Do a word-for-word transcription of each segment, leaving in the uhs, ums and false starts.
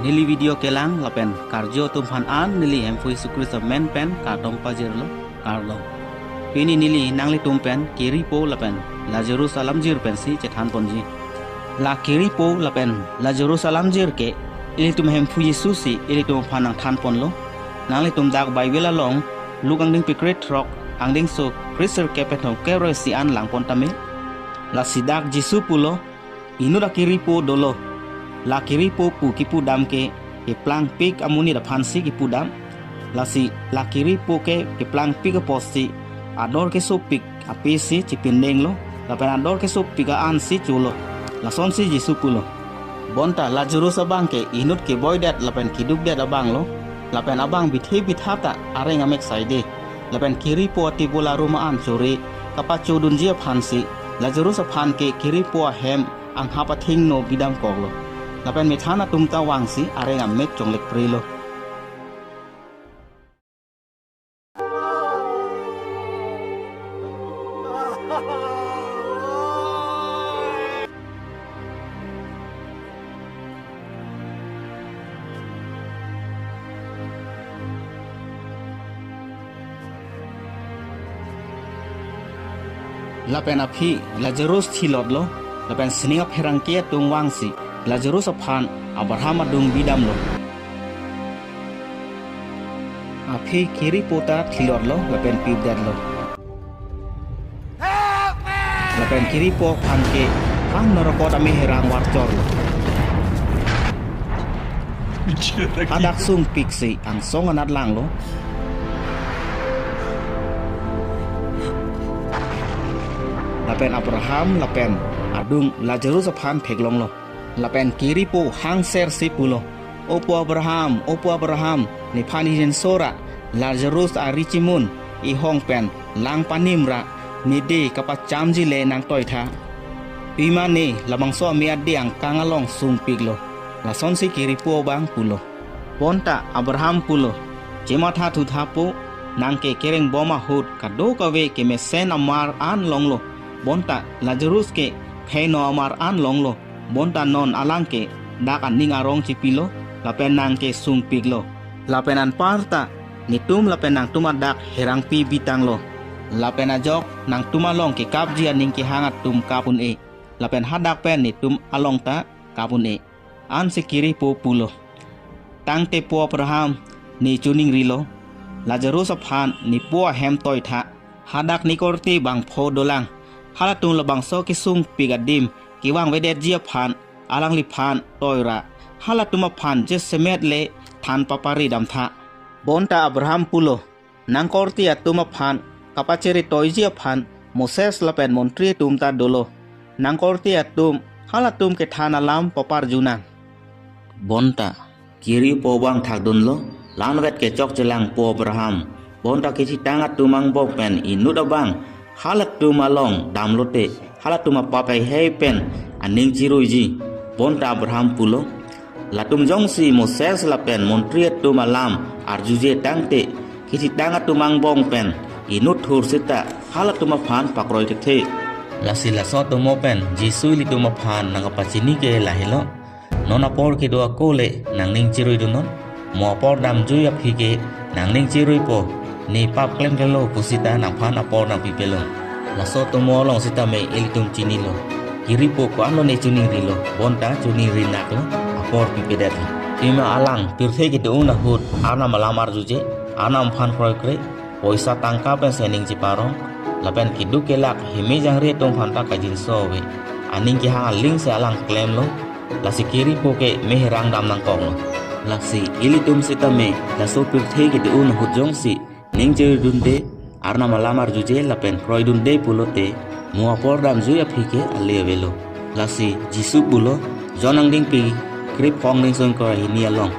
Neli video kelang lapen karju atum aphan an neli Hemphu Jisu Khristo amen pen kardom pajirlo, kardom. Pini neli nanglitum pen keripo lapen Lazarus alamjir pensi chethanponji. La keripo lapen Lazarus alamjir ke ilitum Hemphu Jisu si ilitum aphan nangthanponlo. Nanglitum dak Bible along Luke angdengpi krethrok, angdengso kresirkep pen thomkep ra isi an langpon tame. Lasi dak Jisu pulo, inut akeripo dolo. La keripo pu kipudam ke keplangpik amonit aphansi kipudam. Lasi la keripo ke keplangpik apotsi ador kesopik apesi chepindenglo, lapen ador kesopik a-ansi cholo. Lasonsi Jisu pulo. Bonta Lazarus abang ke inut keboidet lapen kedukdet abanglo, lapen abang bithe bitha ta areng amek saide. Lapen keripo atibul arum an chore kapachodunji aphansi Lazarus aphan ke keripo ahem anghap athengno bidamkoklo. Lapen methan atum ta vangsi areng amek chonglekprelo. Lapen aphi Lazarus thilotlo, lapen sining apherangke atum vangsi Lazarus aphan Abraham adung bidamlo. Aphi keripo ta thilotlo lapen pipdetlo. Lapen keripo aphan ke an norokot ameherang varchorlo. Hadak sungpiksi angsong anat langlo. Lapen Abraham lapen adung Lazarus aphan theklonglo. Lapen keripo hangsersi pulo, "O po Abraham, o po Abraham, nephan ijinso ra Lazarus ari chimun ihong pen lang panim ra, nede kapachamji le nangtoitha. Pima ne labangso ame ade angkang along sungpiklo." Lasonsi keripo abang pulo. Bonta Abraham pulo, "Chematha thutha po, nang ke kerengbom ahut kadokave kemesen amar an longlo. Bonta Lazarus ke pheno amar an longlo. Bonta non alang ke dak aning arong chipilo, lapen nang ke sungpiklo. Lapen anparta netum lapen nangtum adak herangpi bitanglo. Lapen ajok nangtum along kekapji aning kehang atum kap un-e. Lapen hadak pen netum along ta kap un-e." Ansi keripo pulo, "Tangte po Abraham, ne choningrilo, Lazarus aphan nepo ahem toitha. Hadak nekorte bangpho dolang. Halatum labangso kesungpik adim kevangvedetji aphan alangliphan toi ra, halatum aphan jasemet le than papari damtha." Bonta Abraham pulo, "Nangkorte atum aphan kapachere toiji aphan Moses lapen montri atum ta dolo. Nangkorte atum halatum kethan alam paparjunang." Bonta keripo abang thakdunlo, "La-anvet ke chokchelang po Abraham. Bonta kachitang atum angbong pen inut abang halatum along damlote, halatum apap heihei pen aning chiruiji." Bonta Abraham pulo, "Latum jongsi Moses lapen montri atum alam arjuje tangte, kachitang atum angbong pen inut thur seta halatum aphan pakroi thekthe." Lasi laso atomo pen Jisu ilitum aphan nangkapachini ke lahelo, "Non apor kedo ako le nangning chiruidunnon. Mo apor damjui aphi ke nangning chiruipo, ne pap klemklemlo pu seta nangphan apor nangpipelo." Laso atomo along sitame ilitum chinilo, keripo ko-anlo ne choningrilo, bonta choningri naklo, apor pipedetlo. Pima alang pirthe kedo-un ahut Arnam alam arjuje, Arnam aphan kroikre, poisa tangka pen sening cheparong, lapen keduk kelak heme jangre atum aphan ta kajinso ave. Aning kehang alingsi alang klemlo, lasi keripo ke meherang dam nangkoklo. Lasi ilitum sitame laso pirthe kedo-un ahut jongsi ning chiruidunde, Arnam alam arjuje lapen kroidunde pulote, mo apor damjui aphi ke ale avelo. Lasi Jisu pulo, John angdengpi krepho angdengso ingkoi ra hini along,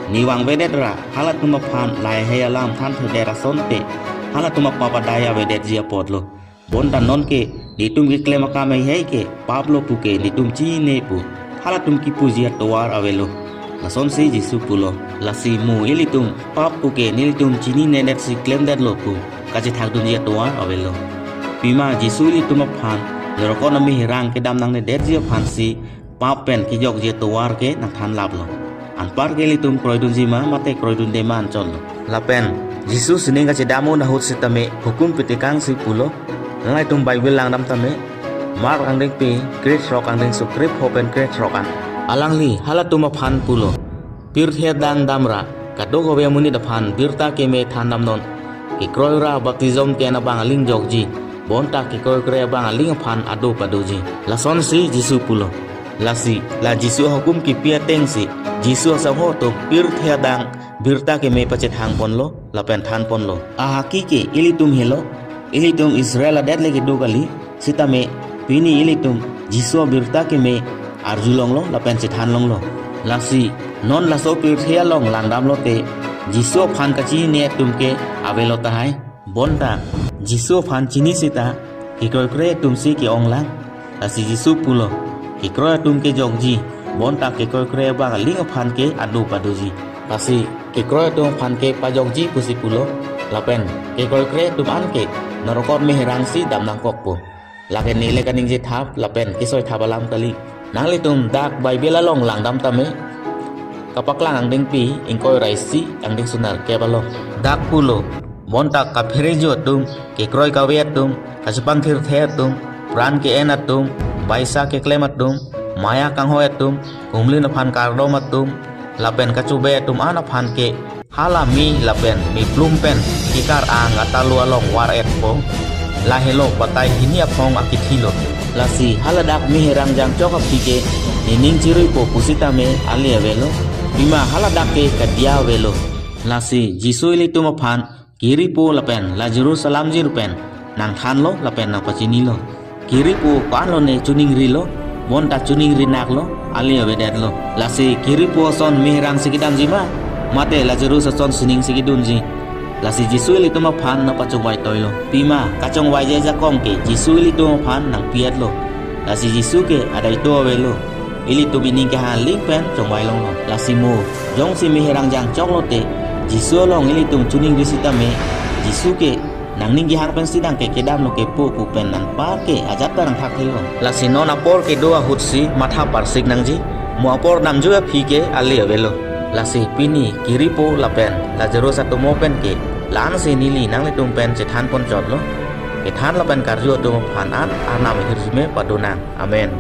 "Ne vangvedet ra halatum aphan lahei alam thanthedet asonte, halatum apap adai avedetji apotlo. Bonta non ke netum keklem akam heihei ke paplo pu ke netum chinine pu halatum kipuji atovar avelo." Lasonsi Jisu pulo. Lasi mo ilitum pap pu ke nelitum chininedetsi klemdetlo pu kachethakdunji atovar avelo. Pima Jisu ilitum aphan norokot ameherang kedam nangnedetji aphansi pap pen kejokji atovar ke nangthanlaplo. anparke ilitum kroidunji ma mate kroidunde ma anchotlo. Lapen Jisu sining kachedam un ahut sitame hukum petekangsi pulo, nanglitum Bible langdam tame, Mark angdengpi krethrok angdengso krepho pen krethrok an. Alangli halatum aphan pulo, pirthe adang damra kadokave amonit aphan birta keme thandamnon. Kekroira baptism ke-en abang aling jokji, bonta kekroikre abang aling aphan ado padoji. Lasonsi Jisu pulo. Lasi la Jisu ahukum kipi atengsi Jisu asangho atum pirthe adang birta keme pachethangponlo lapen thanponlo. Ahaki ke ilitum helo, ilitum Israel adet le kedo kali, sitame pini ilitum Jisu abirta keme arjulonglo lapen chethanlonglo. Lasi non laso pirthe along langdamlote Jisu aphan kachinine atum ke avelo tahai. Bonta Jisu aphan chini sita kekroikre atumsi ke-onglang. Lasi Jisu pulo, kekroi atum ke jokji, bonta kekroikre abang aling aphan ke ado padoji. Lasi kekroi atum aphan ke pajokji pusi pulo, lapen kekroikre atum an ke norokot meherangsi damnangkokpo. Lake neli kaningje thap lapen kesoi thap alam kali. Nanglitum dak Bible along langdam tame, Kapaklang angdengpi ingkoi ra isi angdengso nerkep along. Dak pulo, bonta kapherejo atum, kekroi kave atum, kachepangthirthe atum, pran ke-en atum, baisa keklem atum, maya kanghoi atum, kumlin aphan kardom atum, lapen kachobe atum an aphan ke hala me lapen meplum pen kekar-ang atalo along var-etpo. Lahelo batai hini aphong akithilo. Lasi haladak meherang jangchok aphi ke nening chiruipo pusitame ale avelo. Pima haladak ke kedia avelo. Lasi Jisu ilitum aphan kiripo lapen Lazarus alamjir pen nangthanlo lapen nangpachinilo. Kiripo ko-anlone choningrilo, bonta choningrinaklo, ale avedetlo. Lasi kiripo ason meherangsi kedamji ma, mate Lazarus ason siningsi kedunji. Lasi Jisu ilitum aphan nangpachongvai toilo. Pima kachongvaiji ajakong ke Jisu ilitum aphan nangpi-etlo. Lasi Jisu ke adaito avelo. Ilitum ining kehang aling pen chongvailonglo. Lasi mo jongsi meherang jangchoklote, Jisu along ilitum choningri sitame, Jisu ke nangning kehang pensi nangkekedamlo kepu pu pen anparke ajat ta nangthakthelo. Lasi non apor kedo ahutsi matha parsik nangji, mo apor damjui aphi ke ale avelo. Lasi pini kiripo lapen Lazarus atomo pen ke la-ansi neli nanglitum pen chethanponchotlo. Kethan lapen karju atum aphan an Arnam ahirjume padonang. Amen.